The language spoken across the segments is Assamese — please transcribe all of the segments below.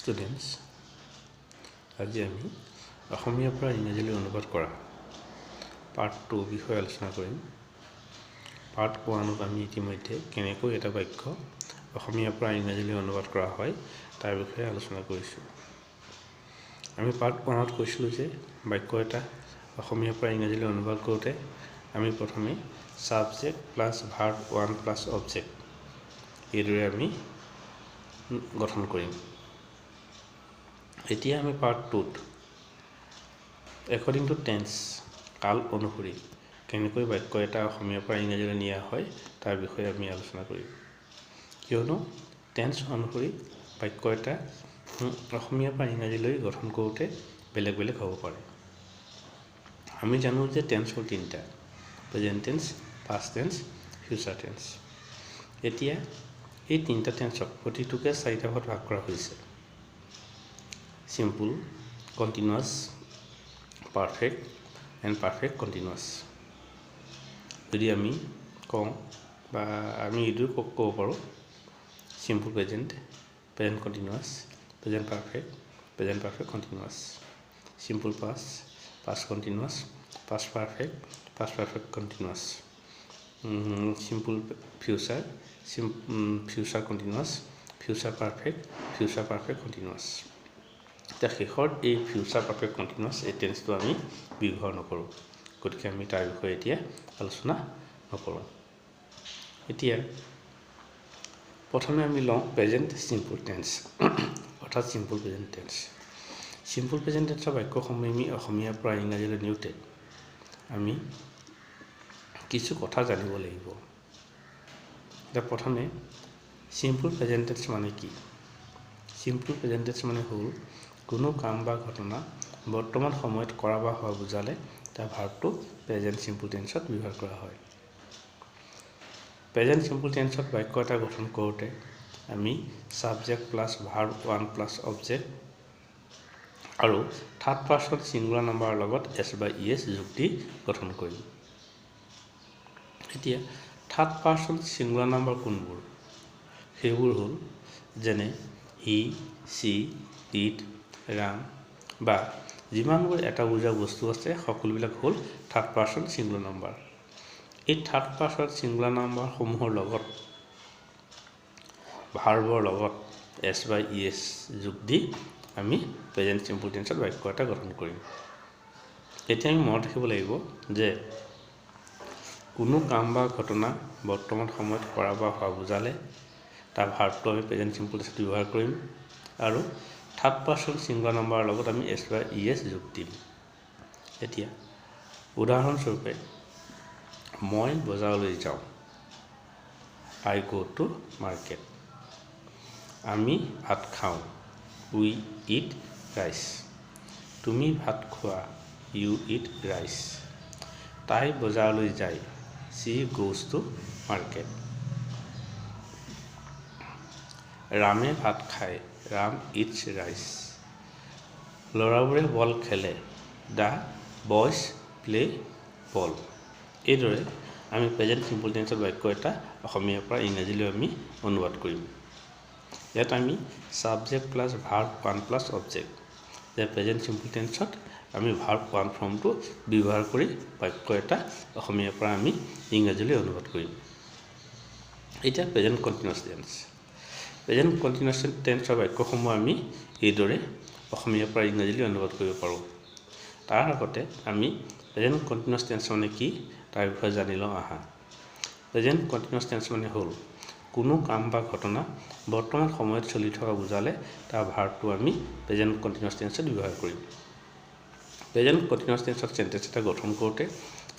ষ্টুডেণ্টছ, আজি আমি অসমীয়াৰ পৰা ইংৰাজীলৈ অনুবাদ কৰা পাৰ্ট 2 বিষয়ে আলোচনা কৰিম। পাৰ্ট 1ত আমি ইতিমধ্যে কেনেকৈ এটা বাক্য অসমীয়াৰ পৰা ইংৰাজীলৈ অনুবাদ কৰা হয় তাৰ বিষয়ে আলোচনা কৰিছোঁ। আমি পাৰ্ট 1ত কৈছিলোঁ যে বাক্য এটা অসমীয়াৰ পৰা ইংৰাজীলৈ অনুবাদ কৰোঁতে আমি প্ৰথমে subject plus verb 1 plus object এইদৰে আমি গঠন কৰিম। এতিয়া আমি পাৰ্ট 2ত একৰ্ডিং টু টেন্স, কাল অনুসৰি কেনেকৈ বাক্য এটা অসমীয়াৰ পৰা ইংৰাজীলৈ নিয়া হয় তাৰ বিষয়ে আমি আলোচনা কৰিম। কিয়নো টেন্স অনুসৰি বাক্য এটা অসমীয়াৰ পৰা ইংৰাজীলৈ গঠন কৰোঁতে বেলেগ বেলেগ হ'ব পাৰে। আমি জানো যে টেন্স হ'ল তিনিটা, present tense, past tense, future tense. এতিয়া এই তিনিটা টেন্সক প্ৰতিটোকে চাৰিটা ভাগত ভাগ কৰা হৈছে: simple, continuous, perfect and perfect continuous. যদি আমি কওঁ বা আমি এইটো ক'ব পাৰোঁ simple present, present continuous, present perfect, present perfect continuous, simple past, past continuous, past perfect, past perfect continuous, simple future, future continuous, future perfect, future perfect continuous. এতিয়া শেষত এই ফিউচাৰ পাৰফেক্ট কণ্টিনিউৱাছ এই টেন্সটো আমি ব্যৱহাৰ নকৰোঁ, গতিকে আমি তাৰ বিষয়ে এতিয়া আলোচনা নকৰোঁ। এতিয়া প্ৰথমে আমি লওঁ প্ৰেজেণ্ট চিম্পুল টেন্স, অৰ্থাৎ simple present tense. Simple present টেন্সৰ বাক্যসমূহ আমি অসমীয়াৰ পৰা ইংৰাজীলৈ নিওঁতে আমি কিছু কথা জানিব লাগিব। এতিয়া প্ৰথমে চিম্পুল প্ৰেজেণ্ট টেন্স মানে কি? চিম্পুল প্ৰেজেণ্ট টেন্স মানে হ'ল কোনো কাম বা ঘটনা বৰ্তমান সময়ত কৰা বা হোৱা বুজালে তাৰ ভাৰ্বটো প্ৰেজেণ্ট চিম্পুল টেন্সত ব্যৱহাৰ কৰা হয়। প্ৰেজেণ্ট চিম্পুল টেন্সত বাক্য এটা গঠন কৰোঁতে আমি subject plus verb 1 plus object আৰু থাৰ্ড পাৰ্চন ছিংগুলাৰ নাম্বাৰৰ লগত এছ বা ই এছ যোগ দি গঠন কৰিম। এতিয়া থাৰ্ড পাৰ্চন ছিংগুলাৰ নাম্বাৰ কোনবোৰ? সেইবোৰ হ'ল যেনে হি, চি, it, Ram বা যিমানবোৰ এটা বুজা বস্তু আছে সকলোবিলাক হ'ল থাৰ্ড পাৰ্চন ছিংগুলাৰ নাম্বাৰ। এই থাৰ্ড পাৰ্চন ছিংগুলাৰ নাম্বাৰসমূহৰ লগত ভাৰ্বৰ লগত এছ বা ই এছ যোগ দি আমি প্ৰেজেণ্ট চিম্পুল টেন্সত বাক্য এটা গঠন কৰিম। এতিয়া আমি মনত ৰাখিব লাগিব যে কোনো কাম বা ঘটনা বৰ্তমান সময়ত কৰা বা হোৱা বুজালে তাৰ ভাৰ্বটো আমি প্ৰেজেণ্ট চিম্পুল টেন্সত ব্যৱহাৰ কৰিম আৰু থাৰ্ড পাৰ্চন ছিংগুলাৰ নাম্বাৰৰ লগত আমি এছ বা ই এছ যোগ দিম। এতিয়া উদাহৰণস্বৰূপে মই বজাৰলৈ যাওঁ, I go to market. আমি ভাত খাওঁ, we eat rice. তুমি ভাত খোৱা, you eat rice. তাই বজাৰলৈ যায়, she goes to market. ৰামে ভাত খায়, Ram eats rice. ল'ৰাবোৰে বল খেলে, the boys play ball. এইদৰে আমি প্ৰেজেণ্ট চিম্পুল টেন্সৰ বাক্য এটা অসমীয়াৰ পৰা ইংৰাজীলৈ আমি অনুবাদ কৰিম। ইয়াত আমি subject plus verb 1 plus object, যে প্ৰেজেণ্ট চিম্পুল টেন্সত আমি ভাৰ্ব 1 ফৰ্মটো ব্যৱহাৰ কৰি বাক্য এটা অসমীয়াৰ পৰা আমি ইংৰাজীলৈ অনুবাদ কৰিম। এতিয়া present continuous tense. Present continuous টেন্সৰ বাক্যসমূহ আমি এইদৰে অসমীয়াৰ পৰা ইংৰাজীলৈ অনুবাদ কৰিব পাৰোঁ। তাৰ আগতে আমি প্ৰেজেণ্ট কণ্টিনিউৱাছ টেন্স মানে কি তাৰ বিষয়ে জানি লওঁ আহা। প্ৰেজেণ্ট কণ্টিনিউৱাছ টেন্স মানে হ'ল কোনো কাম বা ঘটনা বৰ্তমান সময়ত চলি থকা বুজালে তাৰ ভাৰ্বটো আমি প্ৰেজেণ্ট কণ্টিনিউৱাছ টেন্সত ব্যৱহাৰ কৰিম। প্ৰেজেণ্ট কণ্টিনিউৱাছ টেন্সত চেণ্টেন্স এটা গঠন কৰোঁতে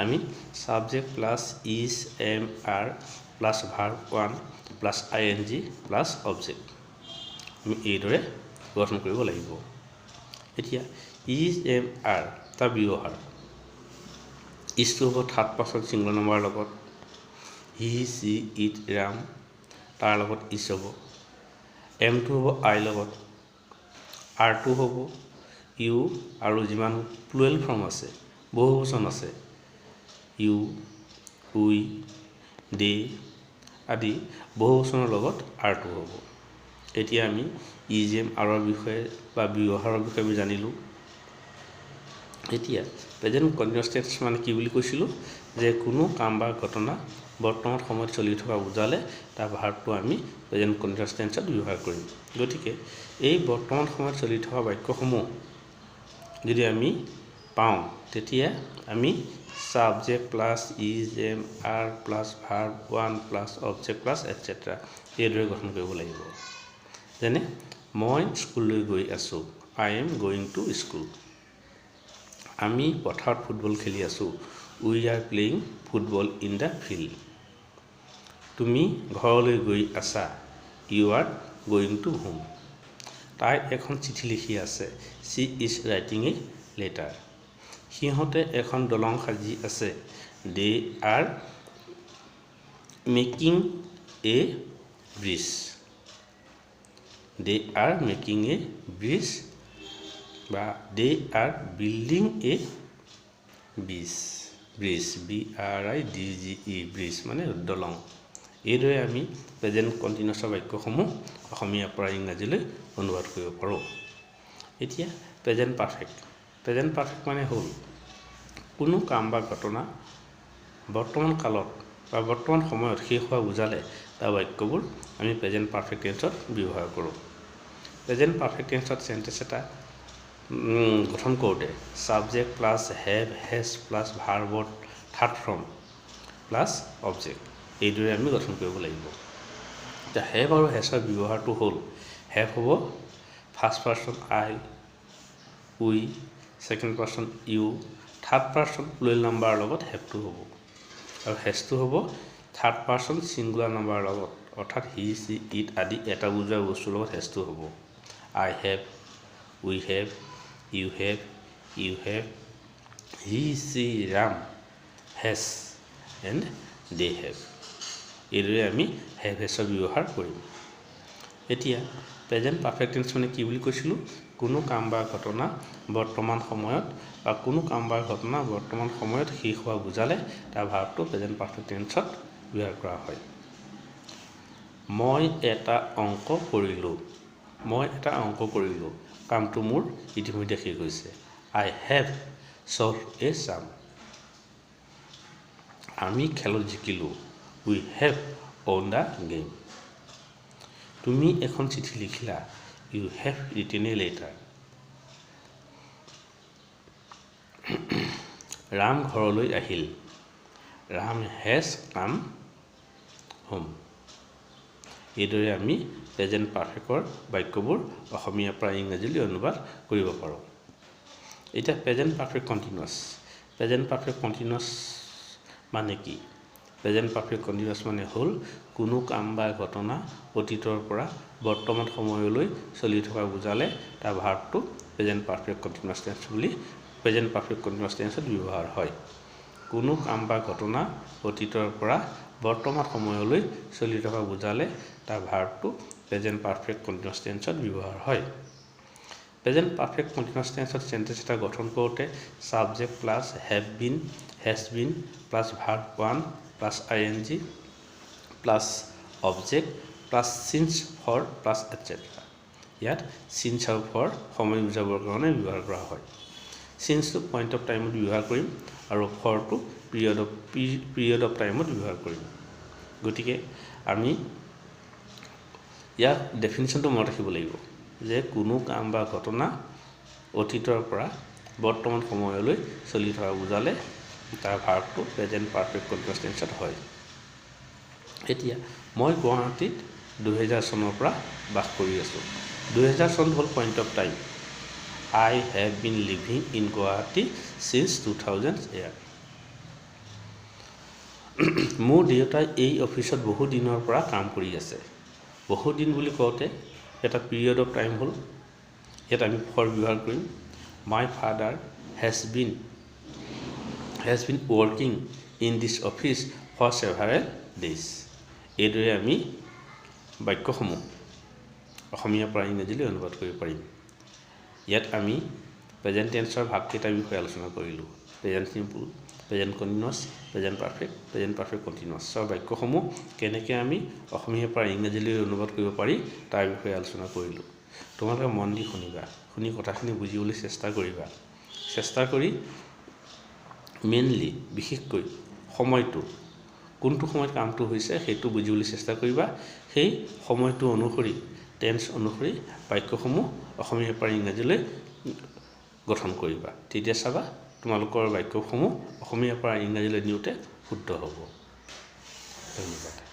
আমি subject plus is, am, are plus verb 1 plus I N G plus object আমি এইদৰে গঠন কৰিব লাগিব। এতিয়া is, M, R তাৰ ব্যৱহাৰ, ইজটো হ'ব থাৰ্ড পাৰ্চন ছিংগুলাৰ নাম্বাৰৰ লগত, হি, চি, it, Ram তাৰ লগত is হ'ব, এমটো হ'ব আইৰ লগত, আৰটো হ'ব ইউ আৰু যিমান প্লুৰেল ফৰ্ম আছে, বহুবচন আছে, ইউ, উই, দে আদি বহুবচনৰ লগত আৰটো হ'ব। এতিয়া আমি is M আৰৰ বিষয়ে বা ব্যৱহাৰৰ বিষয়ে আমি জানিলোঁ। এতিয়া প্ৰেজেণ্ট কণ্টিনিউৱাছ টেন্স মানে কি বুলি কৈছিলোঁ, যে কোনো কাম বা ঘটনা বৰ্তমান সময়ত চলি থকা বুজালে তাৰ ভাৰ্বটো আমি প্ৰেজেণ্ট কণ্টিনিউৱাছ টেন্সত ব্যৱহাৰ কৰিম। গতিকে এই বৰ্তমান সময়ত চলি থকা বাক্যসমূহ যদি আমি পাওঁ, তেতিয়া আমি subject plus is am are plus verb one plus object plus etcetera এইদৰে গঠন কৰিব লাগিব। যেনে মই স্কুললৈ গৈ আছোঁ, I am going to school. আমি পথাৰত ফুটবল খেলি আছোঁ, we are playing football in the field. তুমি ঘৰলৈ গৈ আছা, you are going to home. তাই এখন চিঠি লিখি আছে, she is writing a letter. সিহঁতে এখন দলং সাজি আছে, they are making a bridge. They are making a bridge বা they are building a bridge. Bridge B R I D G E bridge মানে দলং। এইদৰে আমি প্ৰেজেণ্ট কণ্টিনিউৱাছৰ বাক্যসমূহ অসমীয়াৰ পৰা ইংৰাজীলৈ অনুবাদ কৰিব পাৰোঁ। এতিয়া প্ৰেজেণ্ট পাৰফেক্ট। প্ৰেজেণ্ট পাৰফেক্ট মানে হ'ল কোনো কাম বা ঘটনা বৰ্তমান কালত বা বৰ্তমান সময়ত শেষ হোৱা বুজালে তাৰ বাক্যবোৰ আমি প্ৰেজেণ্ট পাৰফেক্ট টেন্সত ব্যৱহাৰ কৰোঁ। প্ৰেজেণ্ট পাৰফেক্ট টেন্সত চেণ্টেঞ্চ এটা গঠন কৰোঁতে subject plus have has plus ভাৰ্বৰ থাৰ্ড ফৰ্ম প্লাছ অবজেক্ট এইদৰে আমি গঠন কৰিব লাগিব। এতিয়া have আৰু হেজৰ ব্যৱহাৰটো হ'ল, have হ'ব first person I, we, second person you, third person plural নাম্বাৰৰ লগত হেভটো হ'ব, আৰু হেজটো হ'ব থাৰ্ড পাৰ্চন ছিংগুলাৰ নাম্বাৰৰ লগত, অৰ্থাৎ হি, চি, it আদি এটা বুজোৱা বস্তুৰ লগত হেজটো হ'ব। I have, we have, you have, you have, he, she, Ram has and they have. এইদৰে আমি have হেজৰ ব্যৱহাৰ কৰিম। এতিয়া প্ৰেজেণ্ট পাৰফেক্ট টেন্স মানে কি বুলি কৈছিলোঁ, কোনো কাম বা ঘটনা বৰ্তমান সময়ত বা কোনো কাম বা ঘটনা বৰ্তমান সময়ত শেষ হোৱা বুজালে তাৰ ভাৰ্বটো প্ৰেজেণ্ট পাৰফেক্ট টেন্সত ব্যৱহাৰ কৰা হয়। মই এটা অংক কৰিলোঁ, মই এটা অংক কৰিলোঁ, কামটো মোৰ ইতিমধ্যে শেষ হৈছে। I have solve a sum. আমি খেলত জিকিলোঁ, we have won the game. তুমি এখন চিঠি লিখিলা, you have written a letter. Ram ঘৰলৈ আহিল, Ram has come home. এইদৰে আমি প্ৰেজেণ্ট পাৰফেক্টৰ বাক্যবোৰ অসমীয়াৰ পৰা ইংৰাজীলৈ অনুবাদ কৰিব পাৰোঁ। এতিয়া present perfect continuous. Present perfect continuous মানে কি? প্ৰেজেণ্ট পাৰফেক্ট কণ্টিনিউৱাছ মানে হ'ল কোনো কাম বা ঘটনা অতীতৰ পৰা বৰ্তমান সময়লৈ চলি থকা বুজালে তাৰ ভাৰ্বটো প্ৰেজেণ্ট পাৰফেক্ট কণ্টিনিউৱাছ টেন্স বুলি প্ৰেজেণ্ট পাৰফেক্ট কণ্টিনিউৱাছ টেন্সত ব্যৱহাৰ হয়। কোনো কাম বা ঘটনা অতীতৰ পৰা বৰ্তমান সময়লৈ চলি থকা বুজালে তাৰ ভাৰ্বটো প্ৰেজেণ্ট পাৰফেক্ট কণ্টিনিউৱাছ টেন্সত ব্যৱহাৰ হয়। প্ৰেজেণ্ট পাৰফেক্ট কণ্টিনিউৱাছ টেন্সত চেণ্টেঞ্চ এটা গঠন কৰোঁতে subject plus have been, has been plus verb one plus I N G plus object plus since for plus etcetera. ইয়াত চিন্স আৰু ফৰ সময় বুজাবৰ কাৰণে ব্যৱহাৰ কৰা হয়। চিন্সটো পইণ্ট অফ টাইমত ব্যৱহাৰ কৰিম আৰু ফৰটো পিৰিয়ড অফ টাইমত ব্যৱহাৰ কৰিম। গতিকে আমি ইয়াৰ ডেফিনেশ্যনটো মনত ৰাখিব লাগিব যে কোনো কাম বা ঘটনা অতীতৰ পৰা বৰ্তমান সময়লৈ চলি থকা বুজালে তাৰ ভাৰ্বটো প্ৰেজেণ্ট পাৰফেক্ট কণ্টিনিউৱাছ টেন্সত হয়। এতিয়া মই গুৱাহাটীত 2000 চনৰ পৰা বাস কৰি আছোঁ। 2000 চন হ'ল point of time. I have been living in Guwahati since 2000 year. মোৰ দেউতাই এই অফিচত বহু দিনৰ পৰা কাম কৰি আছে। বহু দিন বুলি কওঁতে এটা পিৰিয়ড অফ টাইম হ'ল, ইয়াত আমি ফৰ ব্যৱহাৰ কৰিম। My father has been working in this office for several days. এইদৰে আমি বাক্যসমূহ অসমীয়াৰ পৰা ইংৰাজীলৈ অনুবাদ কৰিব পাৰিম। ইয়াত আমি প্ৰেজেণ্ট টেন্সৰ ভাগকেইটাৰ বিষয়ে আলোচনা কৰিলোঁ, present simple, Present continuous, present perfect, present perfect continuous চব বাক্যসমূহ কেনেকৈ আমি অসমীয়াৰ পৰা ইংৰাজীলৈ অনুবাদ কৰিব পাৰি তাৰ বিষয়ে আলোচনা কৰিলোঁ। তোমালোকে মন দি শুনিবা, শুনি কথাখিনি বুজিবলৈ চেষ্টা কৰিবা। চেষ্টা কৰি মেইনলি বিশেষকৈ সময়টো, কোনটো সময়ত কামটো হৈছে সেইটো বুজিবলৈ চেষ্টা কৰিবা। সেই সময়টো অনুসৰি, টেন্স অনুসৰি বাক্যসমূহ অসমীয়াৰ পৰা ইংৰাজীলৈ গঠন কৰিবা। তেতিয়া চাবা তোমালোকৰ বাক্যসমূহ অসমীয়াৰ পৰা ইংৰাজীলৈ নিওঁতে শুদ্ধ হ'ব। ধন্যবাদ।